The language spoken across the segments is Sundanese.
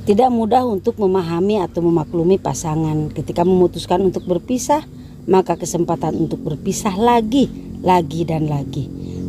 Tidak mudah untuk memahami atau memaklumi pasangan. Ketika memutuskan untuk berpisah, maka kesempatan untuk berpisah lagi, lagi dan lagi.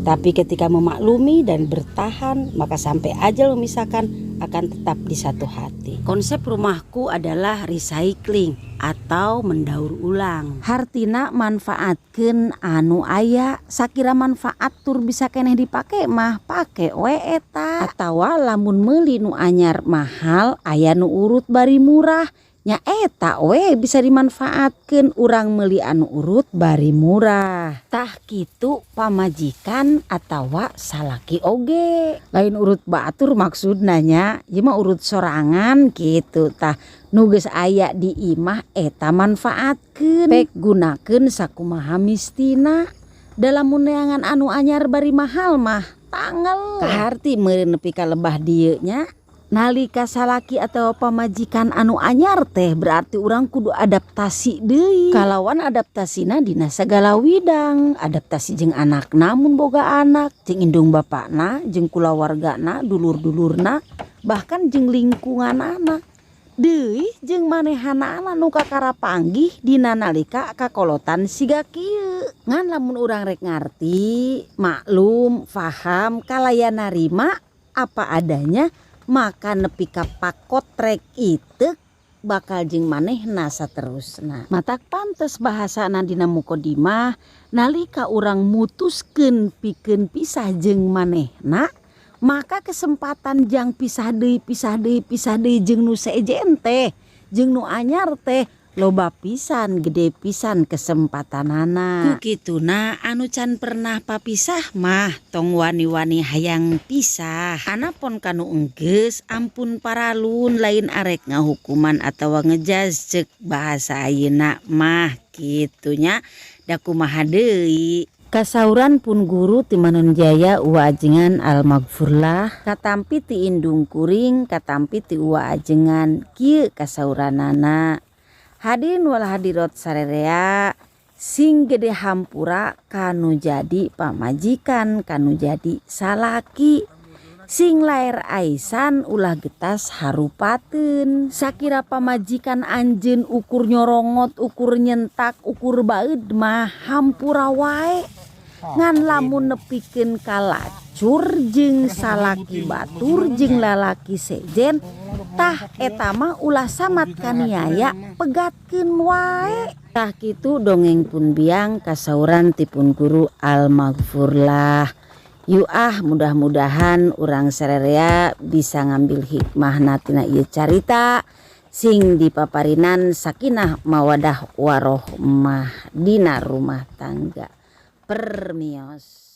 Tapi ketika memaklumi dan bertahan, maka sampai ajal memisahkan akan tetap di satu hati. Konsep rumahku adalah recycling atau mendaur ulang. Hartina manfaatkeun anu aya, sakira manfaat tur bisa keneh dipake mah pake we eta. Atawa lamun meuli nu anyar mahal, aya nu urut bari murah, nya eta we bisa dimanfaatkeun urang meuli anu urut bari murah. Tah kitu pamajikan atawa salaki oge. Lain urut batur maksudna nya, ieu mah urut sorangan kitu tah. Nu geus aya di imah eta manfaatkeun, pek gunakeun sakumaha mistina. Da lamun neangan anu anyar bari mahal mah tangel. Kaharti meureun nepi ka lebah dieu nya. Nalika salaki atawa pamajikan anu anyar teh berarti urang kudu adaptasi deui. Kalawan adaptasina dina sagala widang, adaptasi jeung anakna mun boga anak, jeung indung bapana, jeung kulawargana, dulur-dulurna, bahkan jeung lingkunganana. Deui jeung manehanana nu kakara panggih dina nalika kakolotan siga kieu. Ngan lamun urang rek ngarti, maklum, faham, kalayan narima apa adanya, maka nepi ka pakotrek iteuk bakal jeung manehna saterusna. Matak pantes bahasana dina mukodimah nalika urang mutuskeun pikeun pisah jeung manehna, maka kesempatan jang pisah deui, pisah deui, pisah deui jeung nu sejen teh, jeung nu anyar teh loba pisan, gede pisan kesempatanana. Ku kituna anu can pernah papisah mah tong wani-wani hayang pisah. Anapon kanu enggeus ampun paralun, lain arek ngahukuman atawa ngejaz ceuk bahasa ayeuna mah kitu nya, da kumaha deui. Kasauran pun guru ti Manonjaya Uwa Ajengan Almagfurlah, katampi ti indung kuring, katampi ti Uwa Ajengan, kieu kasauranana. Hadirin wal hadirat sarerea, sing gede hampura kanu jadi pamajikan, kanu jadi salaki. Sing laer aisan, ulah getas harupateun. Sakira pamajikan anjeun ukur nyorongot, ukur nyentak, ukur baeud mah hampura wae. Ngan lamun nepikeun kalacur jeung salaki batur jeung lalaki sejen, tah eta mah ulah samat kaniaya, pegatkeun wae. Tah kitu dongeng pun biang kasauran ti pun guru Almagfurlah. Yu ah, mudah-mudahan urang sarerea bisa ngambil hikmahna tina ieu carita, sing dipaparinan sakinah mawadah warohmah dina rumah tangga. Permios.